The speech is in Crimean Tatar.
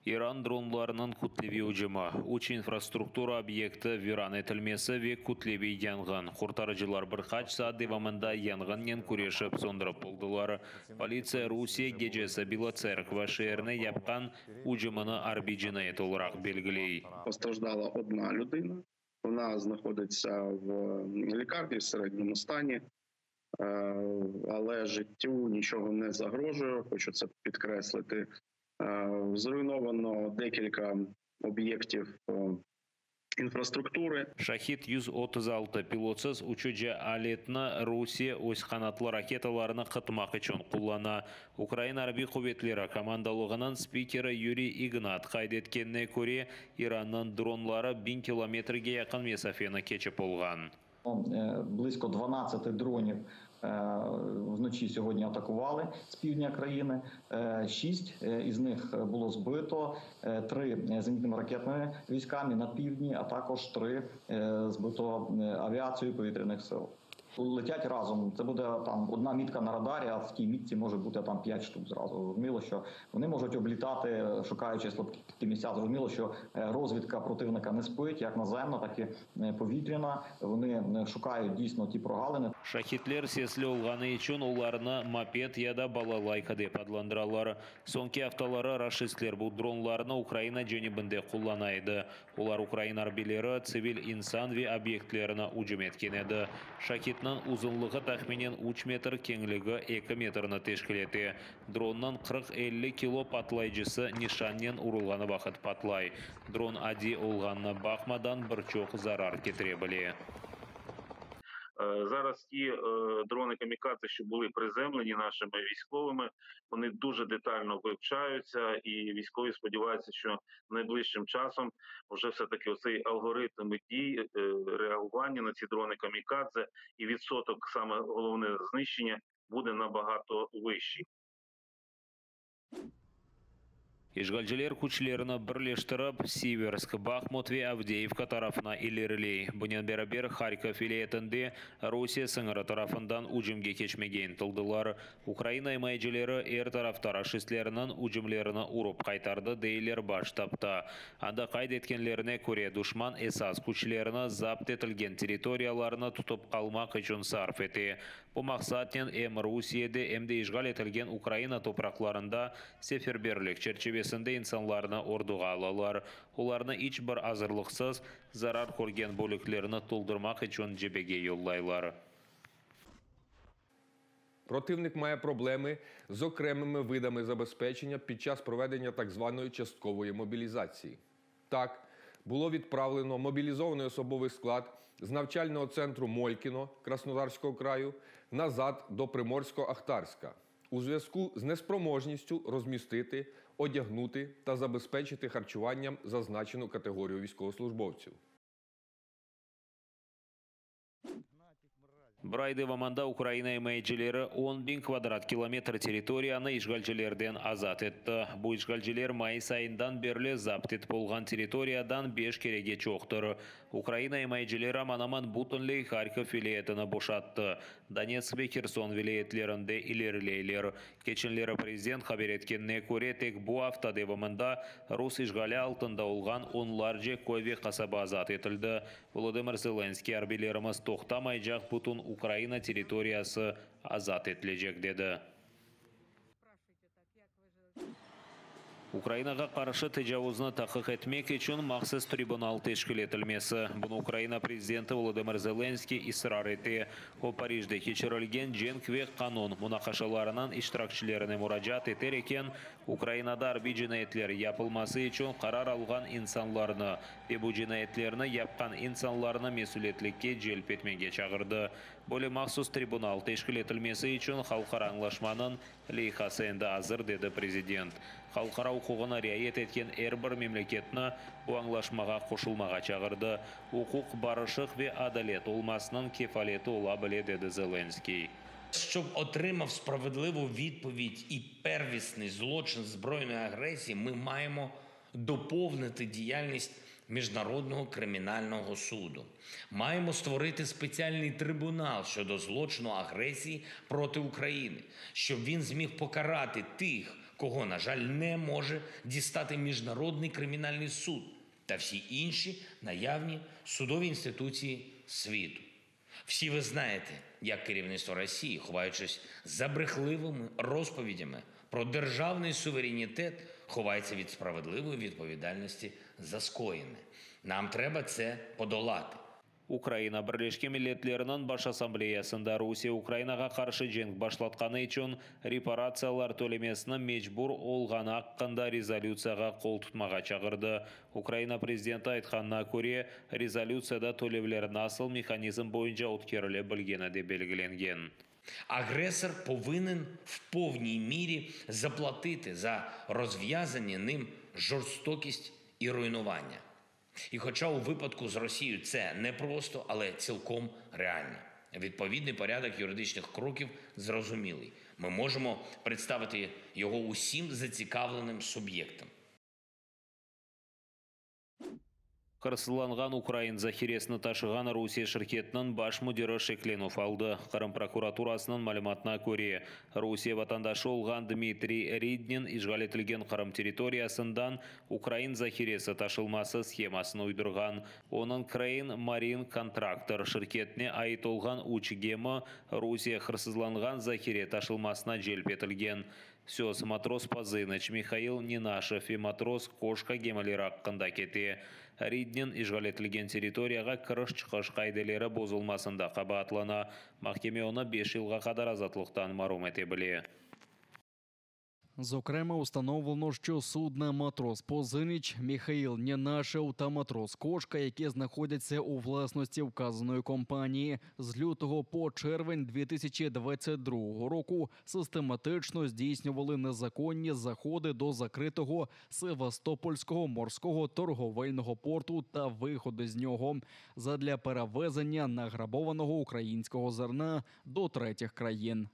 İran dronlarınıñ kütleviy ücümi, üç infrastruktura obyekti viran etilmesi ve kütleviy yanğın. Qurtarıcılar bir qaç saat devamında yanğınnen küreşip söndürip oldılar. Politsiya Rusiye gecesi Bila Tserkva şeerine yapqan ücümini arbiy cinayet olaraq belgiley. Postrajdala odna lüdina. Vona znahodıtsâ v lâkarnâ v serednâmu stanî, ale jıttû niçogo ne zagrojuє, hoçu tse pidkresliti. Zruynovano dekilka obyektiv infrastrukturı. Şahid 136 pilotsız uçucı aletni Rusiye öz qanatlı raketalarını qıtmaq içün qullana. Ukraina Arbiy quvetleri komandalığınıñ spikeri Yuriy İgnat qayd etkenine köre, İrannıñ dronları 1000 kilometrge yaqın mesafeni keçip olğan. Blizko 12 dronів вночі сьогодні атакували з півдня країни. Шість із них було збито, три зенітними ракетними військами на півдні, а також три збито авіацією повітряних сил. Летять разом. Це буде там одна мітка на радарі, а в тій мітці може бути там 5 штук зразу. Зрозуміло, що вони можуть облітати, шукаючи слабкі місця. Зрозуміло, що розвідка противника не спить, як наземна, так і повітряна. Вони шукають дійсно ті прогалини. Şahidler sesli olğanı içün olarnı moped ya da balalayka dep adlandıralar. Soñki aftaları raşistler bu dronlarnı Ukraina cenübinde qullana edi. Olar ukrain arbiyleri, tsivil insan ve obyektlerine ücüm etken edi. Şahidniñ uzunlığı tahminen üç metr, keñligi eki metrni teşkil ete. Dronnıñ 40-50 kilo patlayıcısı nişannen urulğanı vaqıt patlay. Dron adiy olğanına baqmadan bir çoq zarar ketire bile. Зараз ті дрони камікадзе, що були приземлені нашими військовими, вони дуже детально вивчаються, і військові сподіваються, що найближчим часом вже все-таки оцей алгоритм дій, реагування на ці дрони камікадзе і відсоток, саме головне, знищення буде набагато вищий. İşğalciler küçlerini birleştirip, Siversk, Bahmut ve Avdeyevka tarafına ileriley. Bunen beraber Harkov vilâyetinde Rusiye sıñırı tarafından ücümge keçmege ıntıldılar. Ukraina imayecileri er tarafta raşistlerniñ ücümlerini urıp qaytardı, deyler Baş ştabda. Anda qayd etkenlerine köre, duşman esas küçlerini zapt etilgen territoriyalarnı tutıp qalmaq içün sarf ete. Bu maqsatnen em Rusiyede, em de işğal etilgen Ukraina topraqlarında seferberlik çerçivesinde insanlarnı orduğa alalar. Olarnı iç bir azırlıqsız zarar körgen bölüklerni toldurmaq içün cebege yollaylar. Противник має проблеми з окремими видами забезпечення під час проведення так званої часткової мобілізації. Так, було відправлено мобілізований особовий склад з навчального центру Молькіно Краснодарського краю назад до Приморсько-Ахтарська у зв'язку з неспроможністю розмістити, одягнути та забезпечити харчуванням зазначену категорію військовослужбовців. Bir ay devamında Ukraina imayecileri 10 biñ kvadrat kilometr territoriyanı işğalcilerden azat etti. Bu işğalciler mayıs ayından berli zapt etip olğan territoriyadan beş kerege çoqtır. Ukraina imayecileri aman-aman bütünley Harkov vilâyetini boşattı. Donetsk ve Herson vilâyetlerinde ilerileyler. Keçenleri prezident haber etkenine köre, tek bu afta devamında rus işğali altında olğan onlarca köy ve qasaba azat etildi. Volodımır Zelenskıy arbiylerimiz toqtamaycaq, bütün Ukraina territoriyası azat etilecek, dedi. Ukrainağa qarşı tecavuznı taqiq etmek içün mahsus tribunal teşkil etilmesi. Bunı Ukraina prezidenti Volodımır Zelenskıy israr ete. O, Parijde keçirilgen cenk ve qanun munaqaşalarınıñ iştirakçilerine muracaat eter eken, Ukrainada arbiy cinayetler yapılması içün qarar alğan insanlarnı ve bu cinayetlerni yapqan insanlarnı mesüliyetlikke celp etmege çağırdı. Böyle mahsus tribunal teşkil etilmesi içün halqara añlaşmanıñ leyhası endi azır, dedi prezident. Halqara uquqına riayet etken er bir memleketni bu añlaşmağa qoşulmağa çağırdı. Uquq, barışıq ve adalet olmasınıñ kefaleti ola bile, dedi Zelenskıy. Щоб отримав справедливу відповідь і первісний злочин збройної агресії, ми маємо. доповнити діяльність Міжнародного кримінального суду. Маємо створити спеціальний трибунал щодо злочину агресії проти України, щоб він зміг покарати тих, кого, на жаль, не може дістати Міжнародний кримінальний суд та всі інші наявні судові інституції світу. Всі ви знаєте, як керівництво Росії, ховаючись за брехливими розповідями про державний суверенітет, ховається від справедливої відповідальності за скоєне. Нам треба це подолати. Ukraina Birleşken Milletlerniñ Baş Assambleyasında Rusiye Ukrainağa qarşı cenk başlatqanı içün reparatsiyalar tölemesini mecbur olğanı aqqında rezolütsiyağa qol tutmağa çağırdı. Ukraina prezidenti aytqanına köre, rezolütsiyada tölevler nasıl mehanizm boyunca ötkerile bilgeni de belgilengen. Агресор повинен в повній мірі заплатити за розв'язані ним жорстокість і руйнування. І хоча у випадку з Росією це непросто, але цілком реально. Відповідний порядок юридичних кроків зрозумілий. Ми можемо представити його усім зацікавленим суб'єктам. Hırsızlanğan ukrain zahiresini taşığan Rusiye şirketiniñ baş müdiri şeklenüv aldı. Qırım prokuraturasınıñ malümatına köre, Rusiye vatandaşı olğan Dmitriy Ridnin işğal etilgen Qırım territoriyasından ukrain zahiresi taşılması shemasını uydurğan. Onıñ Crane Marine Contractor şirketine ait olğan üç gemi Rusiye hırsızlanğan zahire taşılmasına celp etilgen. Söz Matros Pozınıç, Mihail Nenaşev ve Matros Koşka gemileri aqqında kete. Ridnin işğal etilgen territoriyağa kiriş-çıqış qaideleri bozulmasında qabaatlana. Mahkeme onı beş yılğa qadar azatlıqtan marum ete bile. Зокрема, установлено, що судна Матрос Позиніч, Міхаїл Нєнашев та Матрос Кошка, які знаходяться у власності вказаної компанії, з лютого по червень 2022 року систематично здійснювали незаконні заходи до закритого Севастопольського морського торговельного порту та виходи з нього задля перевезення награбованого українського зерна до третіх країн.